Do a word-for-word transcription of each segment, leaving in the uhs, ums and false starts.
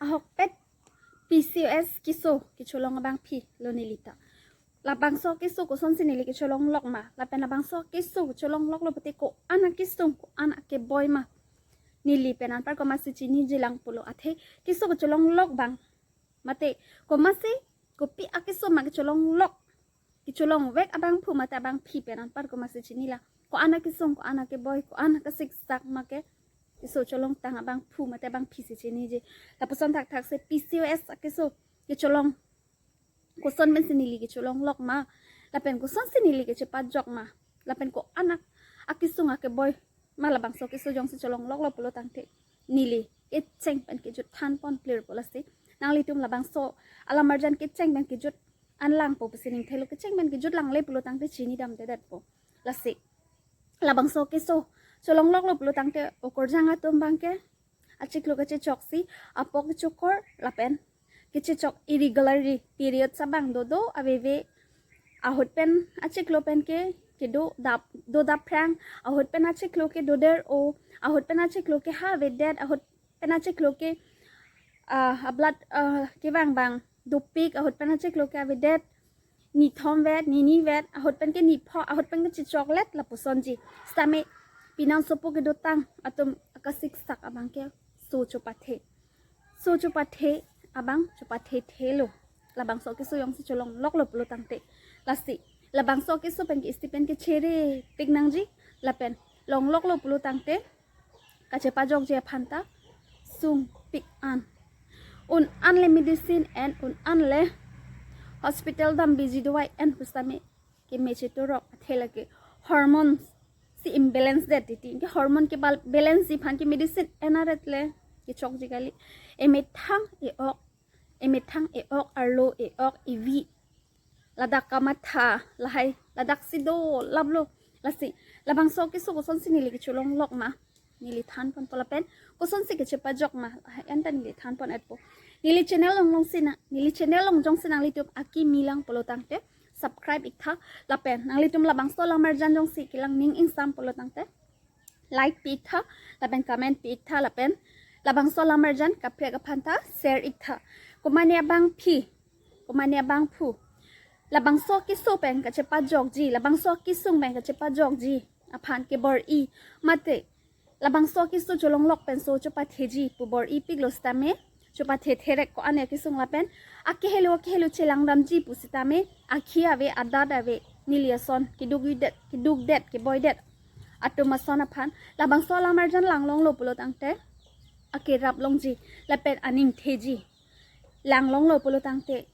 Ahokpet P C O S keso kecholong abangphi lo neli ta. Labangso keso kosonsi neli kecholong lok ma, lapen labangso keso kecholong loklo pute ko-an akesung, ko-an akeboi ma, neli pen anpar komatsi chiniji lang pulo. Athe keso kecholong lok abang mate komatsi, kopi akeso ma kecholong lok, kecholong vek abangphu mate abangphi pen anpar komatsi chini lang. Ko-an akesung, ko-an akeboi, ko-an akasiksak ma ke keso cholongtang abangphu mate abangphi si chiniji. Lapuson thakthak si P C O S akeso kecholong, koson pensi neli kecholong lok ma, lapen kosonsi neli kechepajok ma, lapen ko-an akesung akeboi ma labangso keso jongsi cholong loklo pulo tangte, neli kecheng pen kejut thanpon clear po lasi. Nanglitum labangso alamarjan kecheng pen kejut an langpo pusi ningthelo, kecheng pen kejut langle pulo tangte chinidamdedetpo. Lasi labangso keso cholong loklo pulo tangte okorjang atum abangke achiklo kachechoksi, apok kechokor lapen kechechok irregularly, periods abang dodo aveve, ahut pen achiklo pen ke kedo dap, do dapprang, ahut pen achiklo ke doder-o, ahut pen achiklo ke ha avedet, ahut pen achiklo ke, ah, a blood, ah, kevang abang dopik, ahut pen achiklo ke avedet, nithom vet, nini vet, ahut pen ke nipho, ahut pen ke chechoklet lapusonji. Sitame pinangsopo kedotang atum akasiksak abangke so chopathe. So chopathe abang chopathethelo. Labangso keso jongsi cholong loklo pulo tangte. Lasi labangso keso pen ke isti pen kechere pik nangji, lapen long loklo pulo tangte kachepajokji aphan ta sungpik an. Un-an le medicine en, un-an le hospital dambiji dawai en pusitame keme chetorok athe lake hormone si imbalance det titi. Ke hormone ke bal-, balance ji aphan ke medicine en aret le kechokji kali. Emethang e-ok, emethang e-ok, arlo e-ok, evi, ladak kamatha lahai, ladak si dolaplo. Lasi labangso keso kosonsi neli kecholong lok ma, neli thanponpo lapen kosonsi kechepajok ma, lahai anta neli thanpon-etpo. Neli channel along jongsi nang, neli channel along jongsi nanglitum akimi lang pulo tangte subscribe iktha, lapen nanglitum labangso alamarjan jongsi kelang ning ingsam pulo tangte like pi iktha, lapen comment pi iktha, lapen labangso alamarjan kaprek aphan ta share iktha. Komane abangphi, komane abangphu labangso keso pen kachepajokji, labangso kesung pen kachepajokji aphan kebor-i mate labangso keso cholong lok pen so chopatheji pu bor-i piklo sitame, chopathetherek ko-an akesung lapen akehelo akehelo chelangdamji pusitame akhi ave, adat ave, neli ason keduk-idet, kedukdet, keboidet atum ason aphan labangso alamarjan langlonglo pulo tangte akerap longji lapen aningtheji langlonglo pulo tangte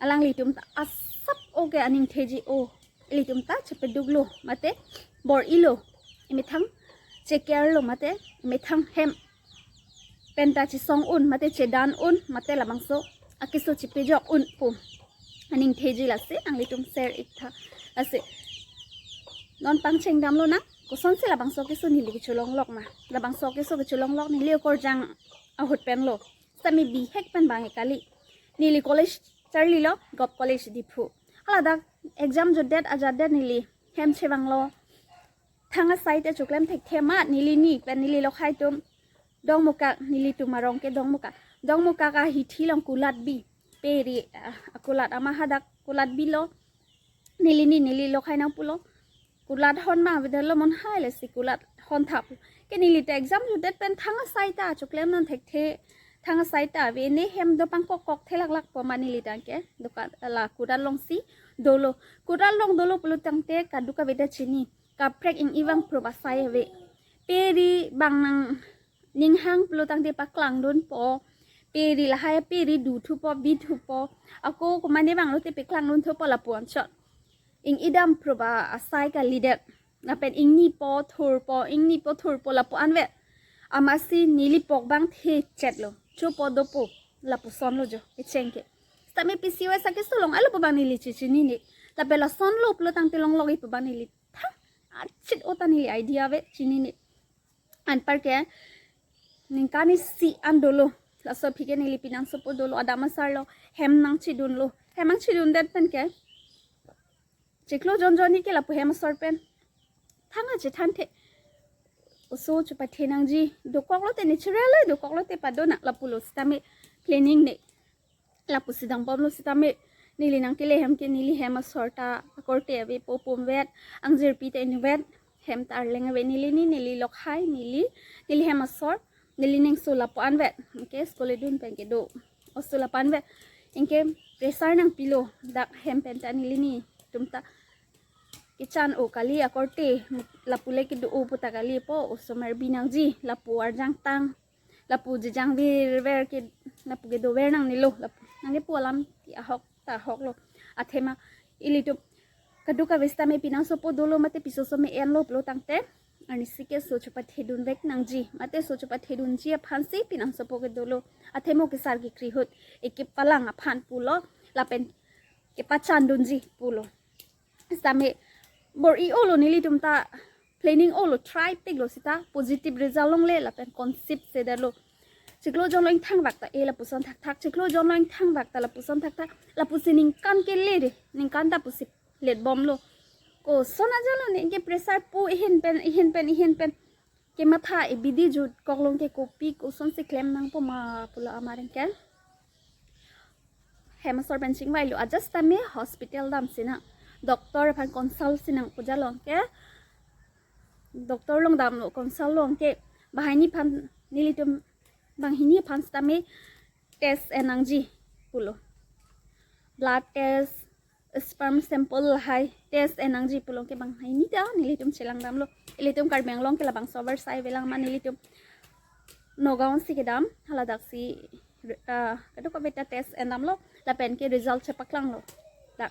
alanglitum ta asap o ke aningtheji o, ilitum ta chepeduklo mate bor-ilo, emethang chekerlo mate emethang hem pen ta chesong un mate chedan un mate labangso akeso chepejok un pu aningtheji. Lasi nanglitum share iktha. Lasi non pangchengdamlo nang, kosonsi labangso keso neli kecholong lok ma. Labangso keso kecholong lok neli okorjang ahut penlo. Sitame bihek pen bang e kali. Neli college charlilo, Govt College Diphu. Haladak exam jutdet ajatdet neli hem chevanglo. Thang asai ta choklem thekthe amat neli ni pen neli lokhai atum Dongmukak, nelitum arong ke Dongmukak. Dongmukak ahithi along kulat bi. Peri, ah, kulat ama hadak kulat bilo. Neli ni, neli lokhai nangpulo. Kulat hon ma avedetlo, mon hai lesi kulat hon thap. Ke neli ta exam jutdet pen thang asai ta choklem non thekthe. Thang asai ta ave ne hem do pangkok kok thelaklakpo ma neli tangke. Dukan la kulat alongsi dolo. Kulat along dolo pulo tangte kaduk avedet chini. Kaprek ing-i vangprup asai ave. Peri bang nangning hang pulo tangte paklangdunpo. Peri lahai peri duthupo, bithupo. Ako komane vanglote paklangdunthupo lapu anchot. Ing-i damprup asai kalidet. Lapen ingnipo thurpo, ingnipo thurpo lapu anvet. Amatsi neli pok bang thechetlo. Chopo dopo lapusonlo jo, kecheng ke. Sitame P C O S akeso long-etlo pu bang neli chechinine. Lapen lasonlo pulo tangte longlok-i pu bang neli tha achit ota neli idea ave chinine. Anpar ke ningkan isi an dolo. Laso aphi ke neli pinangsopo dolo, adam asarlo hem nangchidunlo. Hem nangchidundet pen ke chiklo jonjoni ke lapu hem asor pen thang achethanthe. Oso chopathe nangji, dokoklote natural, dokoklote padonang lapulo sitame cleaning ne lapusi dambomlo sitame neli nangkele hem ke neli hem asor ta akorte ave, po pum vet, angjirpi ta inut vet, hem ta arleng ave, neli ni neli lokhai neli neli hem asor neli ning so lapu-an vet, anke school edun pen kedo oso lapu-an vet, anke pressure nangpilo dak hem pen ta neli nitum ta kechan o kali akorte, lapule kedo o puta kali po, osomar binangji lapu arjang tang, lapu jejang virver ke, lapu kedover nangnelo, lapu nangkepu alam ti ahok ta ahoklo. Athema ilitum kadokave sitame pinangsopo dolo mate piso so me-enlo pulo tangte, arnisi ke so chepathedun vek nangji, mate so chepathedunji aphansi pinangsopo kedolo. Athema kesar kekrihut ekepalang aphan pulo, lapen kepachandunji pulo. Sitame bor-i olo, nelitum ta planning olo, try piklo sita positive result longle lapen conceive sedetlo. Chiklo jonlo ingthang vak ta e lapuson thakthak, chiklo jonlo ingthang vak ta lapuson thakthak, lapusi ningkan kele de, ningkan ta pusi letbomlo. Koson ajalo ne, anke pressure pu ihin pen ihin pen ihin pen kematha, e bidi jut koklong ke kopi kosonsi klem nangpo ma pulo amar anke. Hem asor pen chingvailo, ajat sitame hospital damsi nang, doctor aphan consult si nang pu ajalo anke. Doctor along damlo, consult lo anke, banghini aphan nelitum, banghini aphan sitame test en nangji pulo, blood test, sperm sample lahai test en nangji pulo anke banghini ta nelitum chelang damlo. Ilitum Karbi Anglong ke labangso avarsai avelang ma, nelitum Nagaon si kedam, haladaksi, ah, kadokave ta test en damlo, lapen ke result chepaklanglo dak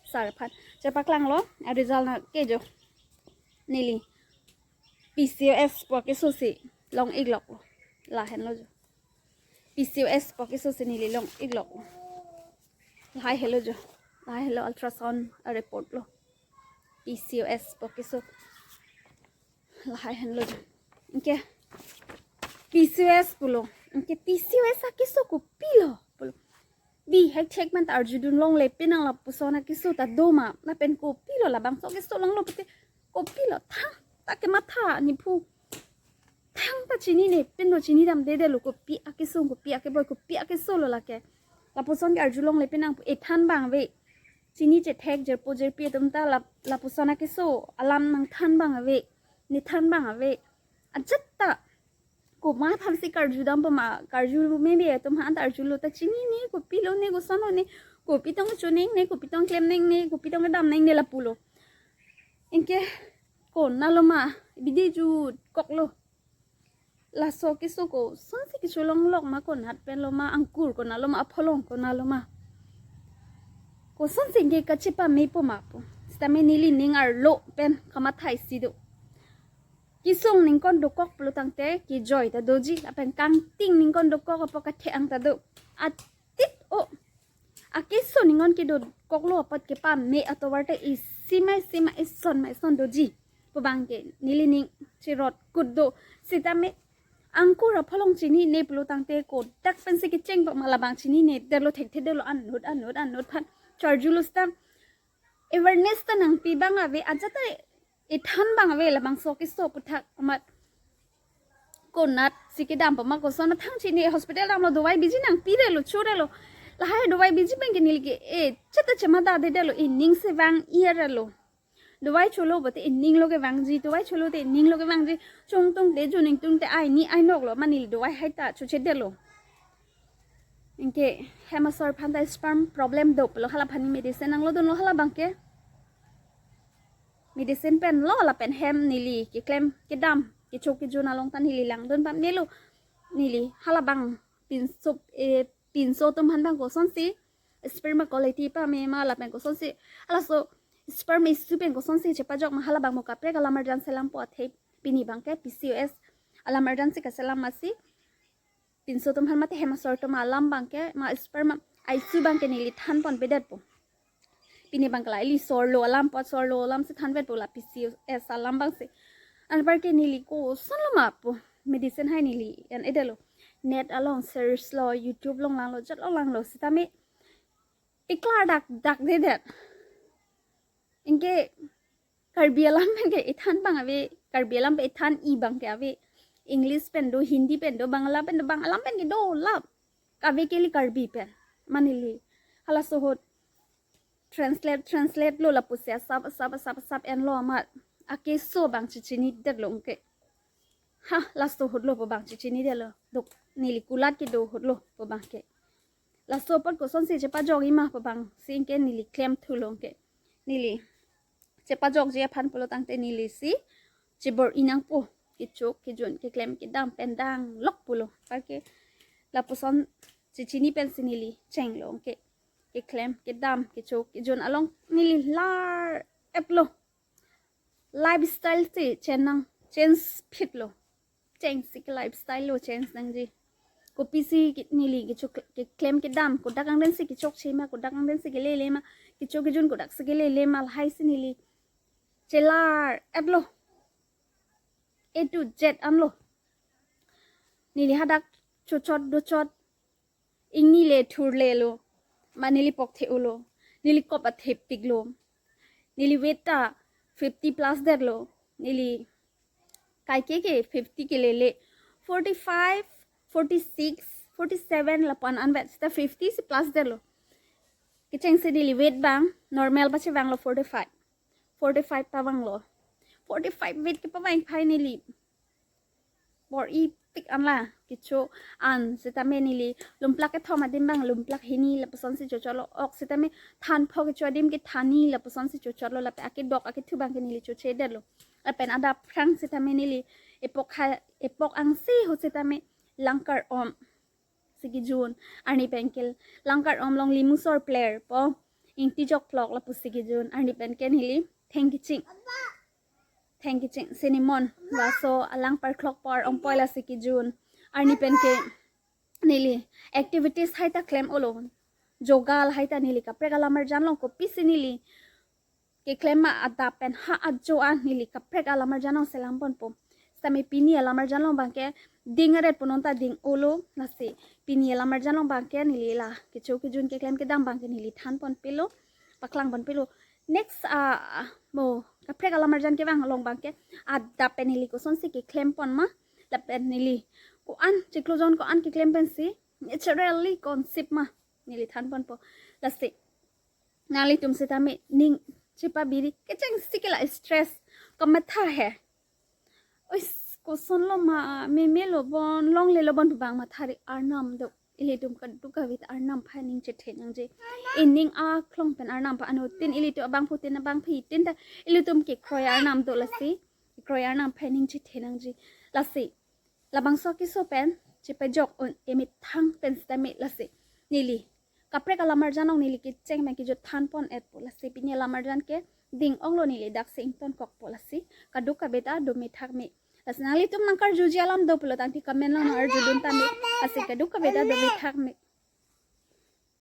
sir aphan. Chepaklanglo, a result na ke jo neli P C O S pu akeso si long-ikloklo, lahenlo jo. P C O S pu akeso si neli long-ikloklo. Lahai helo jo. Lahai helo ultrasound report lo. P C O S pu akeso. Lahai henlo jo. Anke P C O S pulo. Anke P C O S akeso kopilo pulo. Bihek thek man ta arjudun longle, pinang lapuson akeso ta doma. Lapen kopilo labangso akeso longlo pute kopilo. Thang ta kematha nephu. Thang ta chinine, pinlo chinidamdedetlo, kopi akeso, kopi akeboi, kopi akesolo lake. Lapuson ke arjulongle pinang pu, ethan abang ave. Chini chethek jirpo jirpi atum ta lap-, lapuson akeso alam nangthan abang ave, nethan abang ave. Ajat ta komat aphansi karjudampo ma, karju meme atum aphan ta arjulo ta chinine, kopilone, kosonlone, kopi tong chonangne, kopi tong klemnangne, kopi tong kedamnangne lapulo. Anke konatlo ma, bidi jut koklo. Laso keso kosonsi kecholonglok ma, konat penlo ma, angkur konatlo ma, apholong konatlo ma, kosonsi anke kachepamepo ma pu. Sitame neli ning arlo pen kamatha isi do. Kesung ningkan dokok pulo tangte kejoi ta doji, lapen kangting ningkan dokok apot kathe-ang ta do. Atit o. Akeso ningkan kedokoklo apot kepame atovar ta isi ma isi ma, ison ma ison doji pu abang ke neli ning chirot kut do. Sitame angkur apholong chinine pulo tangte kodak pensi kechengpo ma, labang chininedetlo, thekthedetlo, anut anut anut aphan charjulo sitame awareness ta nangpi abang ave, ajat ta ethan abang ave labangso keso aputhak amat. Konatsi kedampo ma, koson athang chini, hospital damlo, dawai biji nangpidetlo, chodetlo. Lahai dawai biji abang ke neli ke e cheta chemadadedetlo, ining si vang-irdetlo. Dawai cholo pulote ininglo kevangji, dawai cholote ininglo kevangji. Chongtung te, juning tung te, aini ainoklo ma, neli dawai hai ta chochedetlo. Anke hem asor aphan ta sperm problem do pulo, hala aphan medicine nanglodunlo, hala abang ke medicine penlo, lapen hem neli keklem kedam, kecho kejun along ta neli langdun pamelo. Neli hala abang pinso, eh, pinso atum aphan abang kosonsi sperm quality pame ma, lapen kosonsi halaso sperm issue pen kosonsi chepajok ma, hala abang mo kaprek alam arjan selampo athe. Pini abang ke P C O S alam arjan si kaselam masi, pinso atum aphan mate hem asor atum alam abang ke ma, sperm issue abang ke neli thanponpedetpo. Pini abang ke la ili sorlo alam, pot sorlo alam si thanpetpo, la P C O S alam abang si. Anpar ke neli kosonlo ma pu, medicine hai neli en-edetlo. Net along search lo, YouTube along langlo, jat along langlo sitame iklar dak dakdedet. Anke Karbi alam pen ke ethan abang ave, Karbi alam pen ethan-i abang ke ave. English pen do, Hindi pen do, Bangla pen do, bang alam pen ke do lap. Kave ke neli Karbi pen. Mane neli halaso ahut translate translate lo lapusi asap asap asap asap enlo amat akeso abang chechinidetlo ke. Ha, laso ahut lo pu abang chechinidetlo. Duk neli kulat kedo ahut lo pu abang ke. Laso apot kosonsi chepajokji ma pu abangsi ke neli klemthulo anke. Neli chepajokji aphan pulo tangte neli si chebor-i nangpo, kechok kejun keklem kedam pen danglok pulo. Anparke lapuson chechini pensi neli chenglo anke. Keklem kedam kechok kejun along neli lar-etlo. Lifestyle si chenang, change phitlo. Chengsi ke lifestyle lo change nangji. Kopisi ke neli kechok keklem kedam, kodak angdeng si kechokche ma, kodak angdeng si kelele ma, kechok kejun kodak si kelele ma, lahai si neli chelar-etlo. A to Z anlo. Neli hadak chochot dochot ingni le thurlelo. Ma neli pok the-olo. Neli kop athep tiklo. Neli weight ta fifty plus detlo. Neli kaike ke fifty kelele. Forty-five, forty-six, forty-seven lapu-an anvet seta fifty si plus detlo. Kechengsi neli weight abang normal pachevanglo forty-five. Forty-five ta vanglo. Forty-five weight kepavang aphai neli bor-ipik anla kecho an setame neli lumplak kethom adim abang lumplak hini lapusonsi chochotlo, ok setame than pho kecho adim ke than ni lapusonsi chochotlo, lapen akedok aketu abang ke neli chochedetlo. Lapen adap aphrang setame neli epok ha, epok angse ahut setame langkar om si kejun, arni pen ke langkar om along limusor player po, ingti joklok lapusi kejun, arni pen ke neli theng keching, theng keching cinnamon, laso alang parklok por ongpoi lasi kejun. Arni pen ke neli activities hai ta klem-olo. Yoga lahai ta neli kaprek alamarjan along kopisi neli keklem ma adap pen ha ajo an neli kaprek alamarjan along selam ponpo. Setame pini alamarjan along abang ke ding aret punon ta ding-olo, lasi pini alamarjan along abang ke neli la kecho kejun keklem kedam abang ke neli than ponpelo, paklang ponpelo. Next, ah, ah, mo kaprek alamarjan kevang along abang ke adap pen neli kosonsi keklem pon ma, lapen neli ko-an chiklo jon ko-an keklem pensi naturally conceive ma neli than ponpo. Lasi nanglitum setame ning chepabiri, kechengsi ke la stress kamatha he. Ois, kosonlo ma, meme lo bon, longle lo bon pu abang mathari arnam do. Ilitum kadokave ta arnam aphai ning chethe nangji. Ining aklong pen arnam aphan anuttin ilitum abangphutin abangphitin ta ilitum kekroi arnam do lasi. Kekroi arnam aphai ning chethe nangji. Lasi labangso akeso pen chepajok un emethang pen setame lasi neli kaprek alamarjan along neli kecheng pen kejut than pon-etpo, lasi pini alamarjan ke ding-onglo, neli daksi ingtonkokpo, lasi kadokave ta dome thakme. Lasi nanglitum nangkarjuji alam do pulo tangte comment along nangarjudun tame, lasi kadokave ta dome thakme.